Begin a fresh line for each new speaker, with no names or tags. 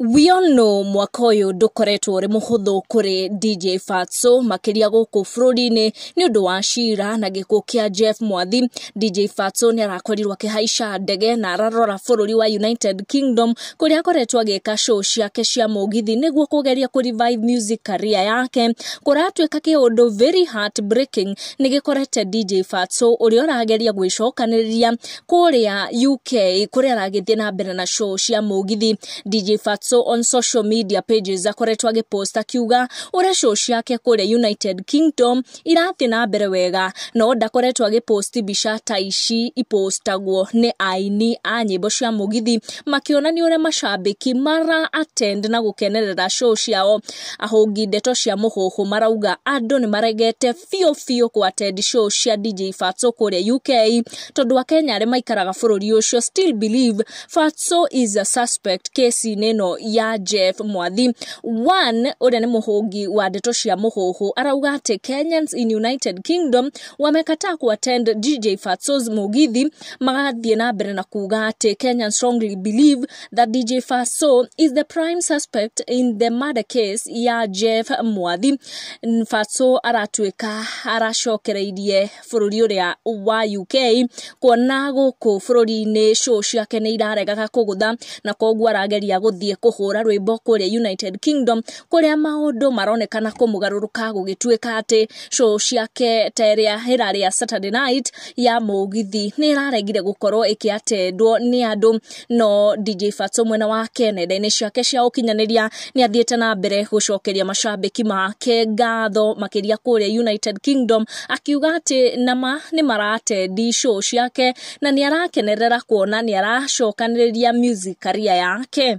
We all know mwaka ũyũ ndũkoretwo ũrĩ mũhũthũ kũrĩ DJ Fatxo, makĩria gũkũ bũrũri-inĩ nĩ ũndũ wa cira na gĩkuũ kĩa Jeff Mwathi. DJ Fatxo nĩ arakorirwo akĩhaica ndege na ararora bũrũri wa United Kingdom, kũrĩa akoretwo agĩka show ciake cia mũgithi nĩguo kũgeria kũ revive music career yake. Kũratuĩka kĩũndũ very heartbreaking nĩ gĩkorete DJ Fatxo, ũrĩa ũrageria gwĩcokanĩrĩria kũrĩa UK, kũrĩa aragĩthiĩ na mbere na show cia mũgithi. DJ Fatxo on social media pages akoretwo agĩpost akiuga ũrĩa show ciake kũrĩa United Kingdom irathiĩ na mbere wega, no ndakoretwo agĩpost mbica ta ici ipostagwo nĩ aini a nyĩmbo cia mũgithi makĩonania ũrĩa macambĩki mara attend na gũkenerera show ciao. Ahũngi ndeto cia mũhuhu marauga andũ nĩ maregete biũ biũ kũ attend show cia DJ Fatxo kũrĩa UK, tondũ Akenya arĩa maikaraga bũrũri ũcio still believe Fatxo is a suspect kesi-inĩ ĩno ya Jeff Mwathi. One ũrĩa nĩ mũhũngi wa ndeto cia mũhuhu arauga atĩ Kenyans in United Kingdom wamekataa ku attend DJ Fatxo's mũgithi, magathiĩ na mbere na kuga atĩ Kenyans strongly believe that DJ Fatxo is the prime suspect in the murder case ya Jeff Mwathi. Fatxo aratuĩka aracokereirie bũrũri ũrĩa wa UK, kuona gũkũ bũrũri-inĩ show ciake nĩ iraregaga kũgũtha, na koguo arageria gũthiĩ kũhũra rwĩmbo kũrĩa United Kingdom, kũrĩa maũndũ maronekana kũmũgarũrũka, gũgĩtuĩka atĩ show ciake ta ĩrĩa ĩrarĩ ya Saturday night ya mũgithi nĩ ĩraregire gũkorwo ĩkĩatendwo nĩ andũ. No DJ Fatxo mwena wake nenda-inĩ ciake cia ũkinyanĩria nĩ athiĩte na mbere gũcokeria macambĩki make ngatho, makĩria kũrĩa United Kingdom, akiuga atĩ nama nĩ maratendi show ciake na nĩ arakenerera kuona nĩ aracokanĩrĩria music career yake.